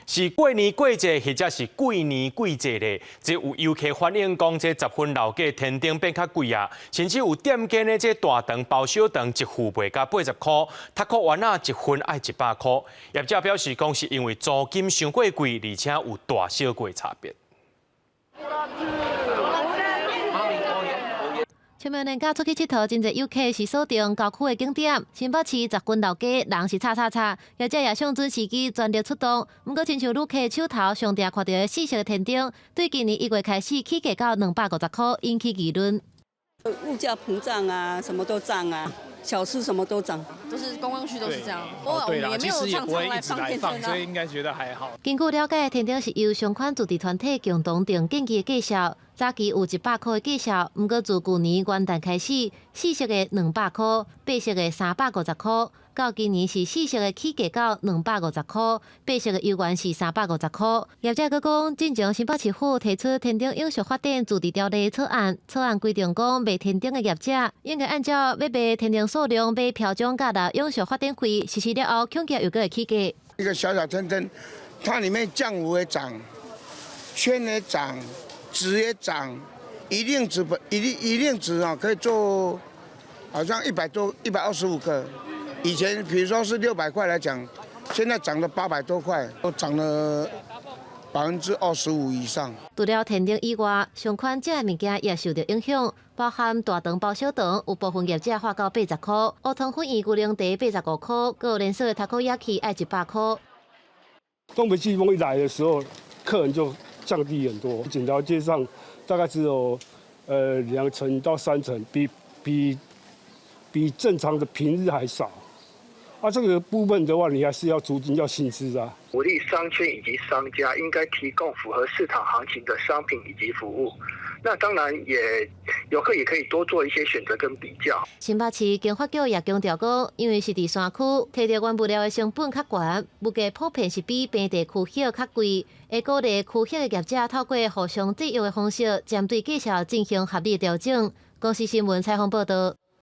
是過年過節，或者是貴年貴節咧？這有遊客反映講，這十分老價天燈變較貴啊，甚至有店家呢，這大腸包小腸一副賣甲80箍，塔可丸仔一份愛100箍。業者表示講，是因為租金傷過貴，而且有大小粿差別。春暝連假出去𨑨迌，真濟遊客是鎖定郊區的景點。新北市十分老街人是吵吵吵，業者也上準時機全力出動。毋過，親像旅客手頭上定看著的四色天燈，對今年1月開始起價到250箍，引起議論。物價膨脹啊，什麼都漲啊，小吃什麼都漲，都是觀光區都是這樣。哦，對啦，我們也沒有常常來放天燈，所以應該覺得還好。根據了解，天燈是由相關自治團體共同訂建議的價數，早期有100箍的價數，毋過自舊年元旦開始，四色的200箍，八色的350箍，到今年是四色的起價到250箍，八色的猶原是350箍。業者閣講，進前新北市府提出天燈永續發展自治條例草案，草案規定講賣天燈的業者應該按照欲賣天燈數量買標準繳納永續發展費，實施了後，恐驚又閣會起價。一個小小天燈，它裡面漿糊會漲，圈也漲，紙也漲，一令紙不一令一令紙啊，可以做好像100多125個。以前比如說是600塊來講，現在漲了800多塊，都漲了25%以上。除了天燈以外，相款這个物件也受著影響，包含大腸包小腸，有部分業者喊到80箍，烏湯粉圓牛奶茶85箍，閣有連鎖的タコ焼き愛100箍。東北季風一來的時候，客人就降低很多，整條街上大概只有2成到3成，比正常的平日還少。啊，這個部分的話，你還是要租金要薪資啊。鼓勵商圈以及商家應該提供符合市場行情的商品以及服務。那當然也遊客也可以多做一些選擇跟比較。新北市經發局也強調講，因為是佇山區，提著原物料的成本較懸，物價普遍是比平地區域較貴。會鼓勵區域的業者透過互相制約的方式，針對價數進行合理調整。公視新聞採訪報導。